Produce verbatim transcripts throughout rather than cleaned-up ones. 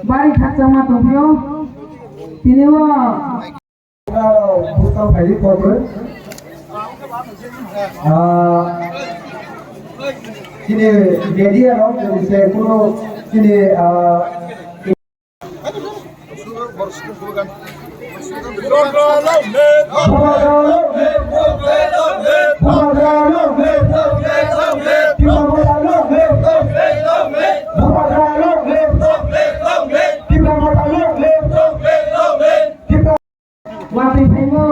Bari khakchangma tongphio. Tini o bwskang phaidi kobrwi. Ah, chini media rok, chini se kuno chini, ah, Watwi phaimo.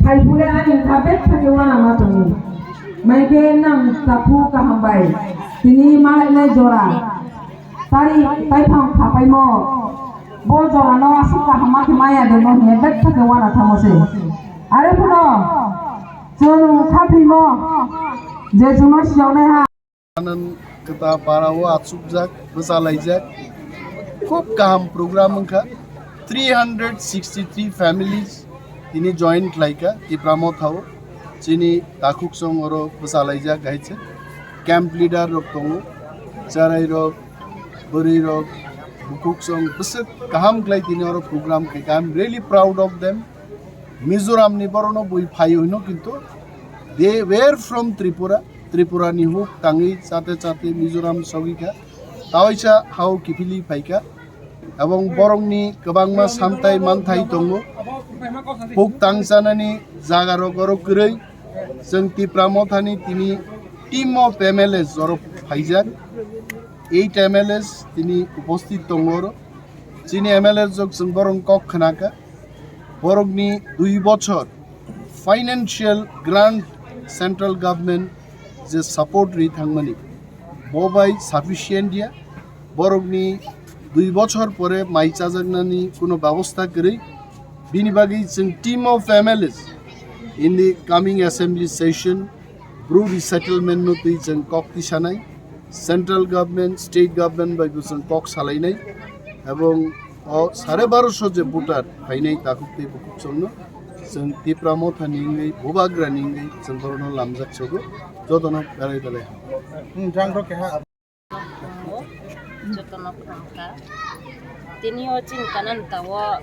Phaiphuya ani wngkha bek thani uanama tongwi. Maikhe nang taphu kaham bai. Tini malainai jora. Tari taiphang khapaimo. Bo jorano aswk kaham ma khe maya de no hwnwi bek thani uana thangmo se. Are phuno chwng khaphimo. Je chwngno siyoknai ha. Anan kwta para o achukjak, bwchalaijak. Khub kaham program wngkha. Three hundred sixty three families tini join khlaikha Tipra Motha o. Chini takhuk song oro bwchalaijak hai se. Camp leader rok tongo, charai rok, bwrwi rok, bukhuk song bwswk kaham khlai tini oro program khaikha. I am really proud of them. Mizoram ni borok no bui phai hwino kintu they were from Tripura. Tripura ni huk tangwi chate chate Mizoram sogwi kha. Taoisa hao kiphilwi phai kha. Ebong borok ni kwbangma samtai manthai tongo. Huk tang chanani jaga rok oro kwrwi. Chwng Tipra Motha ni tini team of M L As oro phaijak. Eight M L As tini uposthit tongo oro. Chini M L A rok chwng borok kok khna kha. Borokni dui bochor financial grant central government je support ri thangmani, bo bai sufficient ya. Borokni dui bochor pore mai chajaknani kuno babostha kwrwi. Bini bagwi chwng team of M L As in the coming assembly session Bru resettlement no twi chwng kok tisanai, central government, state government bai bo chwng kok salainai, ebong o sare baroso je voter phainai takhuk tei bukhuk chwngno chwng Tipra Motha ni wngwi, Bubagra ni wngwi chwng borokno lamjak sogo, jotono belai belai hambai. Hmm, jang rok keha. Jotono khwrang kha. Tini o chini kanani tawo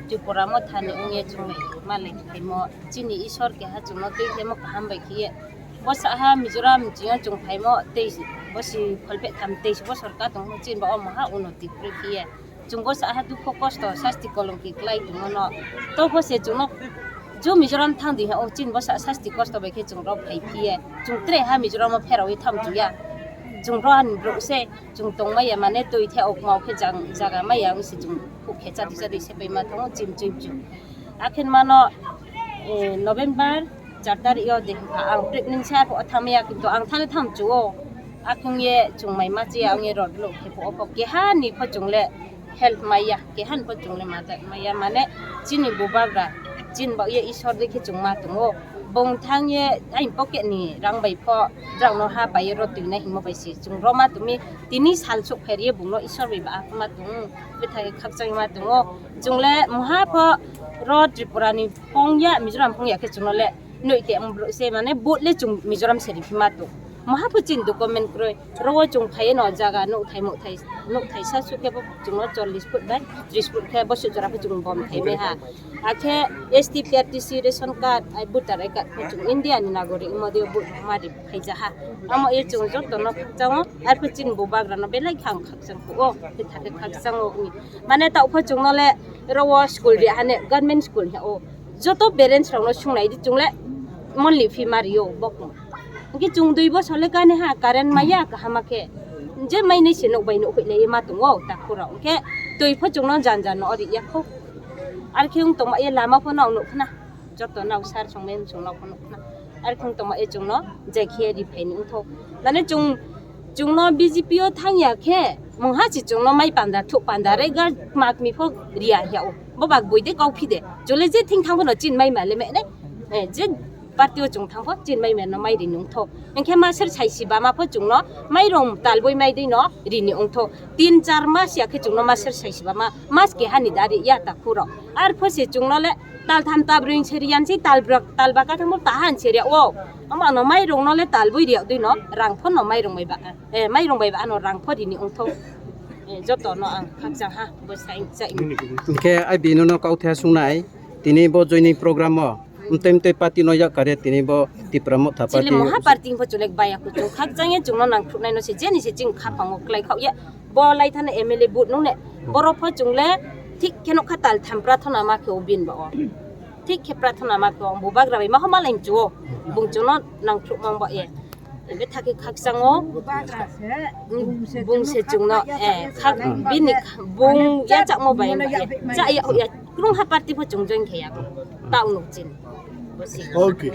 Tripura Motha ni wngya chwng malik khaimo, chini Isor keha chwngno twi khaimo kaham bai khiye. Bo saha Mizoram chini chwng phaimo tei bo si kholpeh tham tei si bosor ka tongmo chini ba omo ha unnoti kwrwi khiye. Chwng bo saha dukho kosto sasti kolomki klai tongmano. To bo se chwngno jo Mizoram thang di ha o chini bo sa sasti kosto bai khe chwng rok phai phiye. Chwng tre ha Mizoram o pherawi tham chuya. Chwng rohani borok se chwng tongmaya mane twi the okma o khe jang jaga maya wngse chwng khuk khe chadi chadi se paima thango chim chim chim. Akhin mano, eh, November char tarik yo de ha ang pregnancy ha pho thamaya kintu ang thani tham chuo. Akhung ye chwng mai ma chiya ang ye rod lo khe pho pho keha ni pho chwng le help maya, keha ni pho chwng le madad maya mane chini bubagra, chini ba ye Isor de khe chwng ma tongo. Bong thang ye ain pocket ni rang bai pho drang no ha pai ro twi na himo bai si chwng ro ma tumi tini sal sok pher ye bung no Isor bai ba ma tung bethai khakchang ma tongo. Chwng le muha pho ro Tripura ni phong ya, Mizoram phong ya khe chwng no le noi te ang bro se mane boat le chwng Mizoram se ri phi ma tung. Muha pho chin document kroi ro wo chwng phai no jaga nuk thai muk thai nuk thai sa su khe bo chwng no chollish foot bai tris foot khe bo se jora pho chwng bom thai bai ha. Akhe S T, P R T C, ration card, ai voter I card pho chwng India ni nagorik wngma di o bo mari phaijaha. Amo e chwng joto no khakchang o, arphuh chini bubagra no belai khe ang khakchang kho o, khe thakhe khakchang o wi. Mane ta upha chwng no le ro o school ri hane government school he o. Joto parents rok no sung nai di chwng le monthly fee mari o bokong. Hwnkhe chwng dui bosor le kani ha current maya kaham khe. Je mai nai se nuk bai nuk hui le ma tongo ta khoro. Hwnkhe twi pho chwng no jan jan no ori ya kho. Arkhe wng tongma ye lama pho no nuk khna. Joto nao sar songmani chwngno phunukna. Ar khung tongma e chwngno jai khe ri phaini wngthok. Nani chwng, chwngno B J P o thangya khe, mungha si chwngno mai panda, thuk panda, rega makmi pho riya hiya o. Bo bak bui de kau phi de. Chwle je thing thang phano chin mai male me ne. Eh, je Party o chwng thangkho, chini mai mano mai rini wngtho. Hwnkhe maser saisi bama pho chwngno mairung talbwi mai dino rini wngtho. Tin char mas ya khe chwngno maser saisi bama mas keha ni dari ya ta khuro. Ar pho se chwngno le tal tham tab ring se riyan si tal brak tal baka thangbo tahan se riya o. Ama no mairung no le talbwi riya dino rang pho no mairung bai ba. Eh, mairung bai ba ano rang pho rini wngtho. Eh, joto no ang khakchang ha bo sai chai. Hwnkhe ai bini no kau the sungnai tini bo joining program o. Mtei mtei party no yak kare tini bo Tipra Motha party. Chili moha party pho chulek baya kuchung khakjang ye chungno nang khuknai no se jeni se ching khapang o klai khok ye. Bo lai thana M L A but nung ne. Borok pho chung le thik kheno kha tal tham prathona ma khe o bin ba o. Thik khe prathona ma khe o bubagra bai ma homa lai chu o. Bung chungno nang khuk mang ba ye. Ebe thake khakchang o. Bung se chungno, eh, khak bini bung ya chak mo bai ba ye. Cha ya ya. Krung ha party pho chung join khe ya. Ta unuk chin. Bo si. Okay.